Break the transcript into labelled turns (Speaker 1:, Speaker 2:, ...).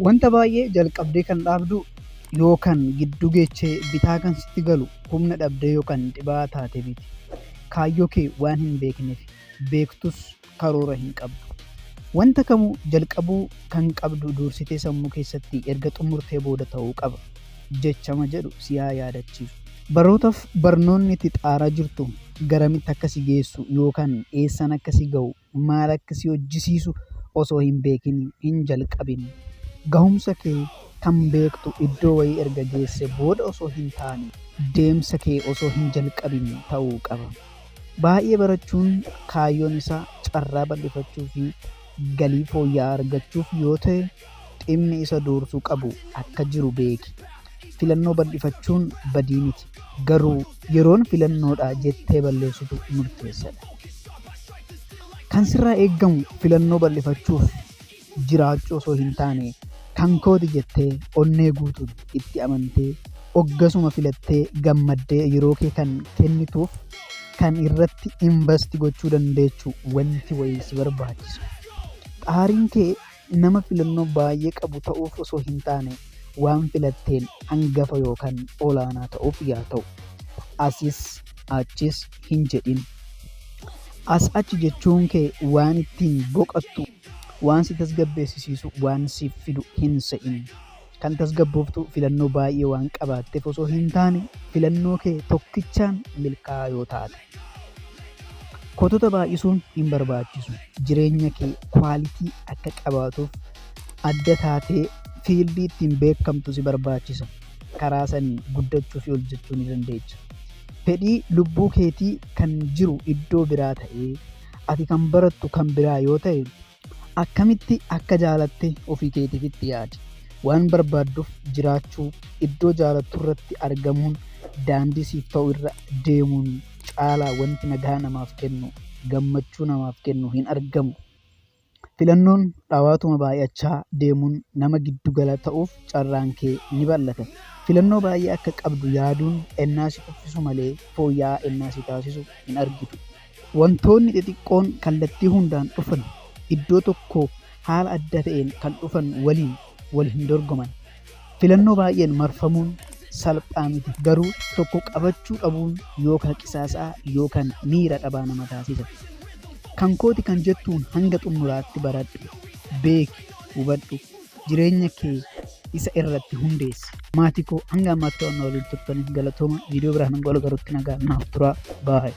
Speaker 1: Wanta baay'ee jalqabdee kan dhaabdu yookaan gidduu geechee bitaa kan sitti galu humna dhabdee yookaan dhibaa taate miti. Kaayyoo kee waan hin beekneef, beektus karoora hin qabdu. Wanta kamuu jalqabuu kan qabdu dursitee sammuu keessatti erga xumurtee booda ta'uu qaba. Jechama jedhu si haa yaadachiisu. Barootaaf barnoonni itti xaaraa jirtu garamitti akka si geessu yookaan eessaan akka si ga'u, maal akka si hojjisiisu osoo hin beekin hin jalqabin. Gahumsa kee kan beektu iddoo wayii erga geesse booda osoo hin taane deemsa kee osoo hin jalqabin ta'uu qaba. Baay'ee barachuun kaayyoon isaa carraa bal'ifachuu fi galii fooyya'aa argachuuf yoo ta'e dhimmi isa duursuu qabu akka jiru beeki. Filannoo bal'ifachuun badii miti. Garuu yeroon filannoodha jettee balleessitu murteessadha. Kan sirraa eeggamu filannoo bal'ifachuuf jiraachuu osoo hin taane kan kooti jettee onnee guutuun itti amantee oggasuma filattee gammaddee yeroo kee kan kennituuf kan irratti invasti gochuu dandeechu wanti wayii si barbaachisa. Xaariin kee nama filannoo baay'ee qabu ta'uuf osoo hin taane waan filatteen hangafa yookaan olaanaa ta'uuf yaa ta'u. Asis achis hin jedhin. As achi jechuun kee waan ittiin boqattu, waan si tasgabbeessisiisu waan siif fidu hin se'in. Kan tasgabbooftu filannoo baay'ee waan qabaatteef osoo hin taane filannoo kee tokkichaan milkaa'aa yoo taate. Kotota baay'isuun hin barbaachisu. Jireenya kee quality akka qabaatuuf adda taatee fiildii ittiin beekamtu si barbaachisa. Karaa saniin guddachuu fi hojjechuu ni dandeecha. Fedhii lubbuu keetii kan jiru iddoo biraa ta'ee, ati kan barattu kan biraa yoo ta'e, akkamitti akka jaalatte ofii keetiif itti yaadi. Waan barbaadduuf jiraachuu, iddoo jaalatturratti argamuun, daandii siif ta'u irra deemuun caalaa wanti nagaa namaaf kennu, gammachuu namaaf kennu hin argamu. Filannoon dhawaatuma baay'achaa deemuun nama giddu gala ta'uuf carraan kee ni bal'ata. Filannoo baay'ee akka qabdu yaaduun ennaa si kuffisu malee fooyya'aa ennaa si taasisu hin argitu. Wantoonni xixiqqoon kallattii hundaan dhufan iddoo tokkoo haala adda ta'een kan dhufan waliin wal hin dorgoman. Filannoo baay'een marfamuun salphaa miti, garuu tokko qabachuu dhabuun yookaan qisaasa'a yookaan miira dhabaa nama taasisa. Kan kooti kan jettuun hanga xumuraatti baradhu, beeki, hubadhu, jireenya kee isa irratti hundeessi. Maatii koo hanga ammaatti waan na waliin turtaniif galatooma. Viidiyoo biraan hanga wal agarrutti nagaan naaf turaa. Bye.